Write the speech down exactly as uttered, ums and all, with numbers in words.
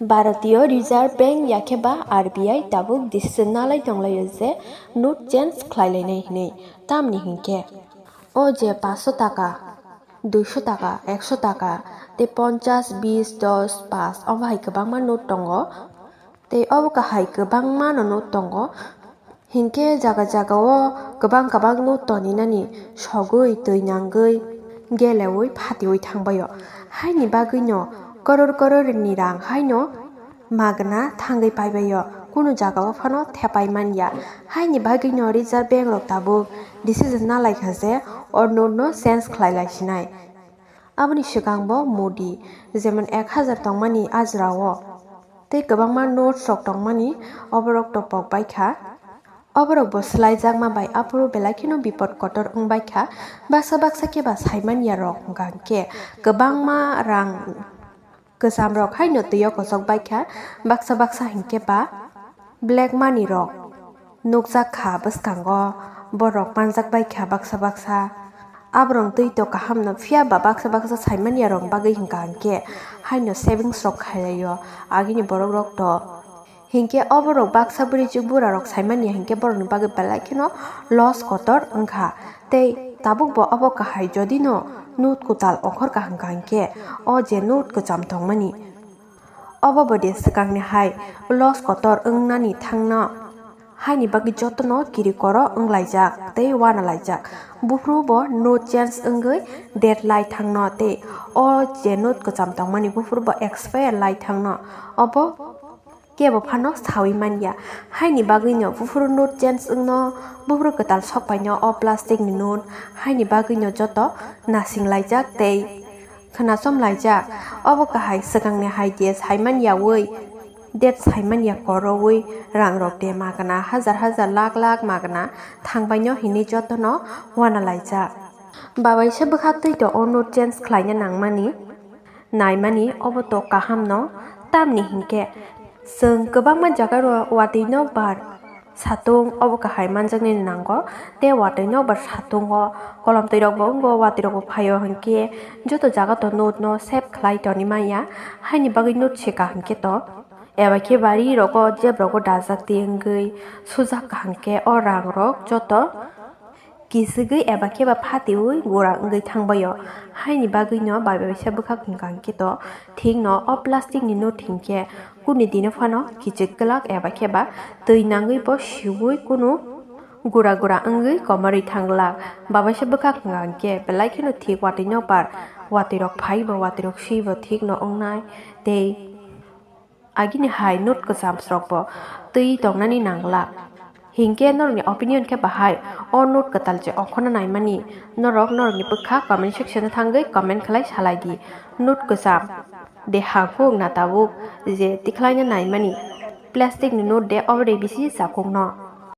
Bharatiyo Reserve Bank yakhe ba R B I tabuk decision nalai tonglaio je note change khlai lainai hinwi. Tamni hinkhe o je paanso taka, duiso taka, ekso taka tei ponchas, bis, dos, paanch omo hai kwbangma note tongo. Tei obo kahai kwbangma no note tongo. Hinkhe jaga jaga o kwbang kwbang note toninani sogwi, twi nangwi, geleui, phatiui thangbaio. Haini bagwino koror koror ni rang haino magna thangwi paibaio. Kunu jaga o phano thepai manya. Haini bagwino Reserve Bank rok tabuk decision nalaikha je o note no change khlai lai sinai. Aboni swkang bo Modi, jemon ek hazar tongmani a jora o. Tei kwbangma notes rok tongmani oborok topok baikha. Oborok bo swlaijakma bai aphuru belai kheno bipot kotor wngbaikha. Baksa baksa khe ba saimanya rok hwnkha hinkhe kwbangma rang kwcham rok haino twi o kochok baikha. Baksa baksa hinkhe ba black money rok nukjak kha bwskango, borok manjak baikha baksa baksa. Aborok twi to kaham no phiya ba baksa baksa saimanya rok bagwi hwnkha hinkhe haino savings rok khailai o agini borok rok to. Hinkhe oborok baksa bwrwi chuk bura rok saimanya hinkhe borokni bagwi belai kheno loss kotor wngkha. Tei tabuk bo obo kahai jodi no note kwtal ongkhor kha hwnkha hinkhe o je note kwcham tongmani obo bo de swkangni hai loss kotor wngnani thangno. Haini bagwi jotono kiri koro wnglaijak tei uanalaijak. Buphuru bo note change wngwi date lai thangno tei o je note kwcham tongmani buphuru bo expire lai thangno. Obo kebo phano saui manya. Haini bagwino buphuru note change wngno buphuru kwtal sokpaino o plastic ni note. Haini bagwino joto nasinglaijak tei khwnasom laijak. Obo kahai swkangni hai de saiman yaui, date saiman ya koroui, rangrok de magna, hajar hajar, lakh lakh magna thangbaino hinwi jotono uanalaijak. Babaisa bwkha twi to o note change khlaina nangmani, naimani obo to kahamno, tamni hinkhe chwng kwbangma jagaro watwi nokbar satung obo kahai manjaknani nango. Tei watwi nokbar satungo kolomtwi rokbo wngo, watwi rokbo phaio hinkhe joto jaga to note no save khlai toni manya. Haini bagwi note seka hinkhe to eba khe bari rogo jeb rogo dajak twi wngwi sujak kaham khe o rang rok joto kisugwi eba khe ba phatiui gura wngwi thangbaio. Haini bagwino bai bai se bwkhak hwnkha hinkhe to thikno o plastic ni note hinkhe kunu dino phano kichik kwlak eba khe ba twi nangwi bo siui kunu gura gura wngwi komarwi thang glak. Babaisa bwkhak hwnkha hinkhe belai kheno thik watwi nokbar watwi rok phai bo watwi rok swi bo thikno wngnai tei agini hai note kwcham srok bo twi tongnani nang glak. Hinkhe norokni opinion khe bahai o note kwtal je ongkhorna naimani norok norokni bwkha comment section o thangwi comment khlai salai di. Note kwcham de hangkuk na tabuk je tikhlaina naimani plastic ni note de obo de bisi chakung no.